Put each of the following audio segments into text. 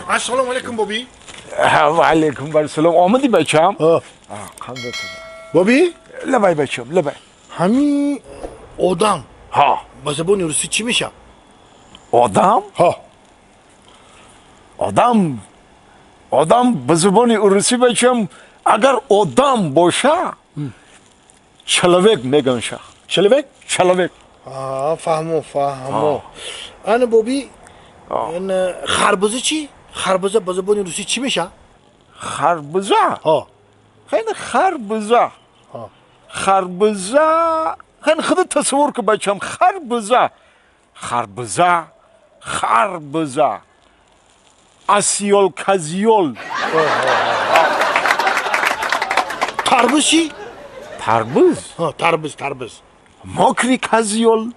Ассалому алайкум, боби. Ва алайкум вассалом. Омадӣ, бачам? Боби. Лабай, бачам, лабай. Ҳамин одам ҳа ба забони русӣ чӣ мешавад? Одам? Ҳа. Одам, одам ба забони урусӣ, бачам, агар одам боша, человек меганша. Человек? Человек. Фаҳмо, фаҳмо. Ана, боби, харбуза чӣ? Харбуза ба забони русӣ чӣ мешавад? Харбуза? Ҳа. Хеле харбуза, харбуза, хеле худо тасаввур ку, бачам, харбуза, харбуза, харбуза, асиёл казиёл. Тарбуз чӣ? Тарбуз? Тарбуз, тарбуз. Мокрый козёл.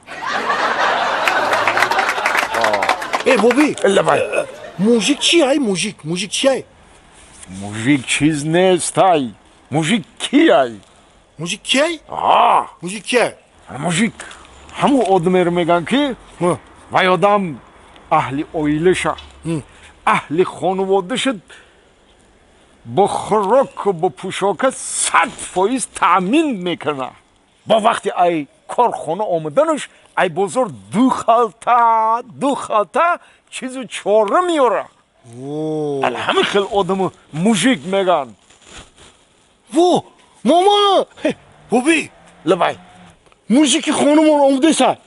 Э, боби. Лабай. Мужик чи ай? Мужик, мужик чи ай? Мужик чиз нест ай. Мужик ки ай? Мужик ки ай? Мужик ки ай? Мужик ҳамун одамеро мегӯянд, ки вай одам аҳли оилаша, аҳли хонаводаша бо хӯроку бо пӯшока 100% таъмин мекунад. Бо вақти ай корхона омаданаш ай бозор ду халта, ду халта чизу чора меёра. Ала ҳамин хел одаму мужик мегӯянд. Во, мама, боби. Лабай. Мужики хонумон омадеса.